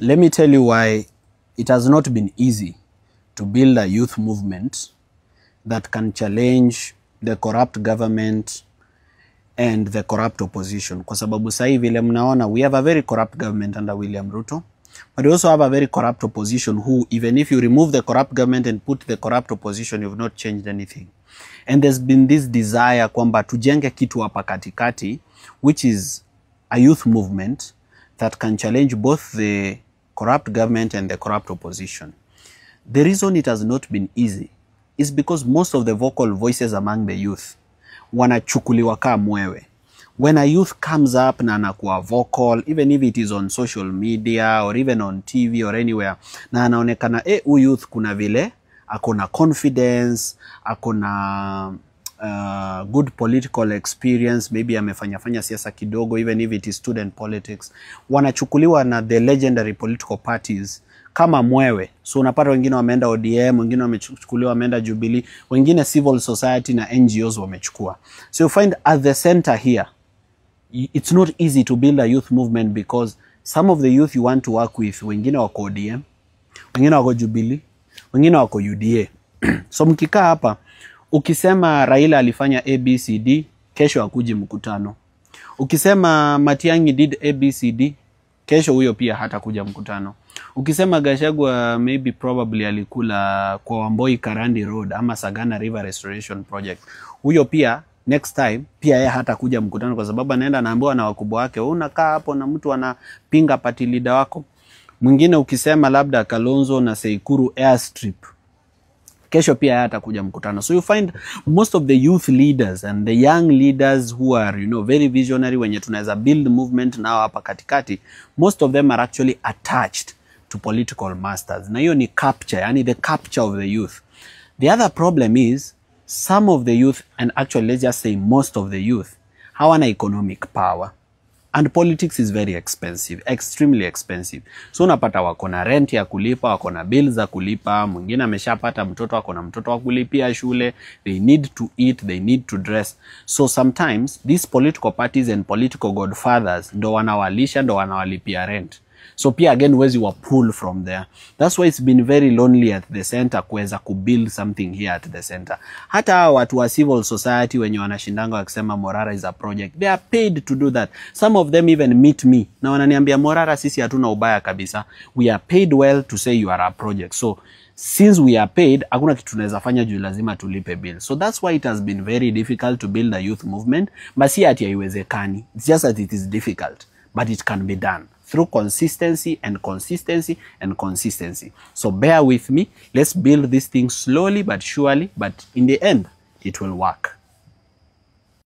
Let me tell you why it has not been easy to build a youth movement that can challenge the corrupt government and the corrupt opposition. Kwa sababu sasa hivi vile mnaona, we have a very corrupt government under William Ruto, but we also have a very corrupt opposition who, even if you remove the corrupt government and put the corrupt opposition, you've not changed anything. And there's been this desire kwamba tujenge kitu hapa katikati, which is a youth movement that can challenge both the corrupt government and the corrupt opposition. The reason it has not been easy is because most of the vocal voices among the youth wanachukuliwa kaa mwewe. When a youth comes up na anakuwa vocal, even if it is on social media or even on TV or anywhere, na anaonekana huyu youth kuna vile ako na confidence, ako na good political experience, maybe amefanya fanya siasa kidogo, even if it is student politics, wanachukuliwa na the legendary political parties kama mwewe. So unapata wengine wameenda ODM, wengine wamechukuliwa wameenda Jubilee, wengine civil society na NGOs wamechukua. So you find at the center here, it's not easy to build a youth movement because some of the youth you want to work with, wengine wako ODM, wengine wako Jubilee, wengine wako UDA. So mkikaa hapa, ukisema Raila alifanya ABCD, kesho hakuji mkutano. Ukisema Matiang'i did ABCD, kesho huyo pia hatakuja mkutano. Ukisema Gachagua maybe probably alikula kwa Wamboi Karandi Road ama Sagana River Restoration Project, huyo pia next time pia yeye hatakuja mkutano, kwa sababu anaenda anaambiwa na wakubwa wake, wewe unakaa hapo na mtu anapinga party leader wako. Mwingine ukisema labda Kalonzo na Tseikuru airstrip, kesho pia yeye atakuja mkutano. So you find most of the youth leaders and the young leaders who are very visionary, wenye tunaweza build movement nao hapa katikati, most of them are actually attached to political masters, na hiyo ni capture, yani the capture of the youth. The other problem is some of the youth, and actually let's just say most of the youth, hawana economic power, and politics is very expensive, extremely expensive. So unapata wako na rent ya kulipa, wako na bills za kulipa, mwingine ameshapata mtoto, wako na mtoto wa kulipia shule, they need to eat, they need to dress. So sometimes these political parties and political godfathers ndo wanawalisha, ndo wanawalipia rent. So pia again huwezi wa pull from there. That's why it's been very lonely at the center kuweza kubuild something here at the center. Hata hawa watu wa civil society wenye wanashindanga wakisema Morara is a project, they are paid to do that. Some of them even meet me na wananiambia, "Morara, sisi hatuna ubaya kabisa, we are paid well to say you are a project. So since we are paid, hakuna kitu tunaweza fanya juu lazima tulipe bill." So that's why it has been very difficult to build a youth movement, but si ati haiwezekani. It's just that it is difficult, but it can be done through consistency and consistency and consistency. So bear with me. Let's build this thing slowly but surely, but in the end, it will work.